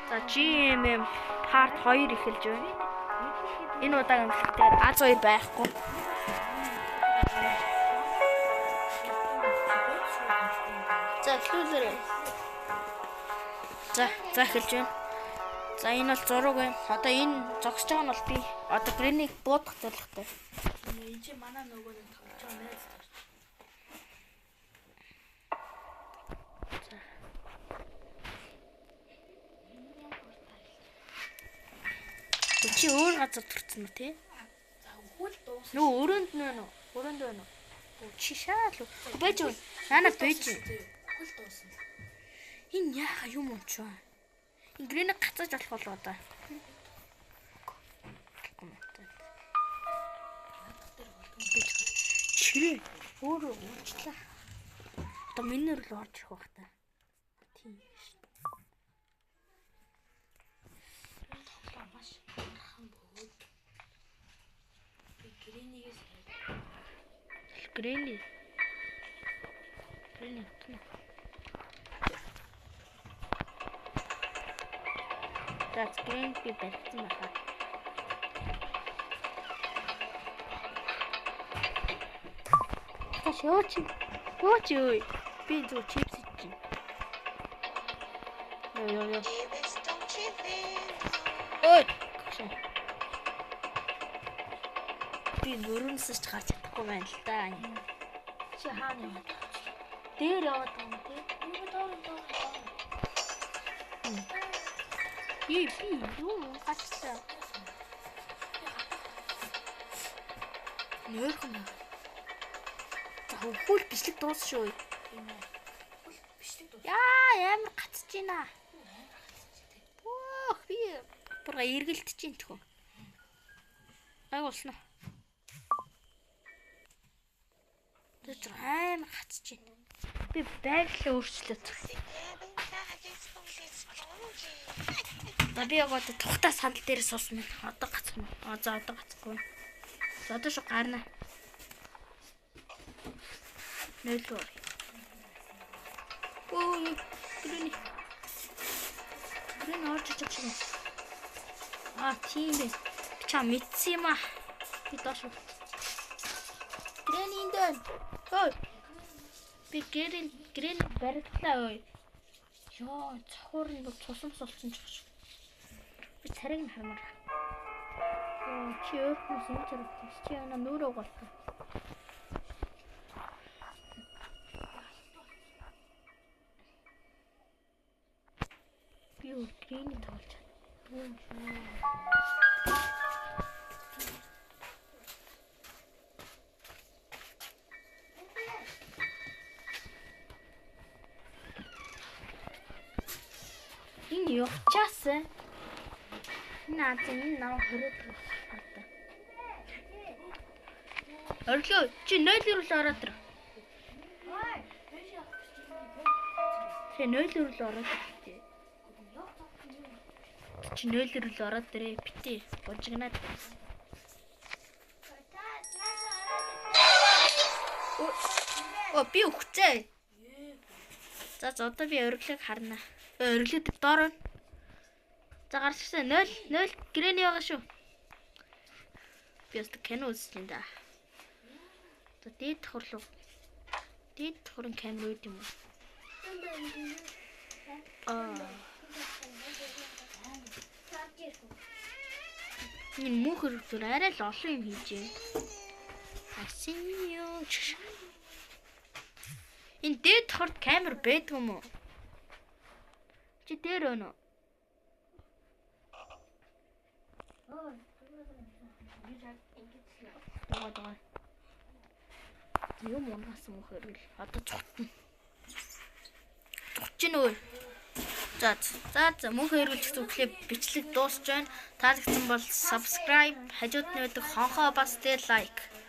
За GMM part 2 эхэлж байна. Энэ удаагийн бичлэг дээр аз 2 байхгүй. За эхлүүлээрэй. За за эхэлж байна. За энэ бол зураг байна. Одоо энэ зогсож байгаа нь бол би. Одоо Грэнийг буудах зорилготой. Энэ чи манай нөгөө нэг тоглож байгаа найз таарч. За. Чи өөр газар төрсөн мө те? За үхвэл дуус. Нөгөө өрөөнд нэ нөө. Өрөөнд байна уу? Чи шаал. Бэж үү? Наана бэж. Үхвэл дуусна. Энэ яаха юм уу чи? Энэ Грэнийг гацааж болох болоо одоо. Болохгүй юм байна. Наадах дээр болдгоо. Чирээ өөрөө уучлаа. Одоо миний рүү орж ирэх байх та. Тийм шүү. Тоглоо маш амархан бөгөөд би Грэнигээс Грэни. Грэни утна. За Грэни би барьсан байхаа. Тааш юу чи? Юу чи юу? Би зөв чипс идчих. Йоо ёо ёо. Ой. Би нөрөнсөж гарч чадахгүй байна л да. Чи хаана яваад байгаа вэ? Дээр яваад байгаа юм тий. Юу доор доор доор. Би би юу гачлаа. Нөөрхөн байна. За хөвгүүл бичлэг дуус шүү. Тийм ээ. Үхвэл бичлэг дуус. Яа амар гацж байна. Бөөх би бурга эргэлдэж чинь тхөө. Гайг болсон уу? Тэр зүр амар гацж байна. Би байглаа өөрчлөөд. За би яг одоо тухтаа сандал дээр суусан байна. Одоо гацх юм. А за одоо гацхгүй. За одоо шүү гарна. Нөлөө. Өө Грэни. Грэни орж иж байгаа юм. А тийм ээ. Би чам мэдсэн юм аа. Би доош. Грэни энд байна. Ой. Би Грэни Грэни баригдлаа ой. Йоо, цохор нь цусамс болсон ч гэж. Би царайг нь хармаар. Йоо, чи өөрхнөөс юм зэрэг. Чи яна нүрээ угаалта. Би өөр Грэни тоглож чаддгүй юм шүү. Энэ явчаасаа. Энэ аз энэ намайг хориод байгаа. Орлоо чи 0 рүү ороод ир. Чи 0 рүү ороод ир. Чи 0 рүү ороод ирээ бити. Бужигнаад. Оо би үхцээ. За за одоо би ориглыг харна. Ориглыг доор байна. За гарч ирсэн 0 0 Грэни байгаа шүү. Би өстө кино үзэж байна да. За дээд давхар руу. Дээд давхрын камер үүд юм уу? Аа. Энэ мөнхөр зүр арай л олон юм хийж байна. Асан юу. Энэ дээд давхарт камер байдаг юм уу? Чи дээр байна уу? Догоо догоо. Юм унгасан мөхөр л одоо цутна. Цутж гин өө. За за за мөнх хэрүүлж зүглээ бичлэг дуусч байна. Таалагдсан бол subscribe, хажууд нь байдаг хонхоо бас тэ лайк.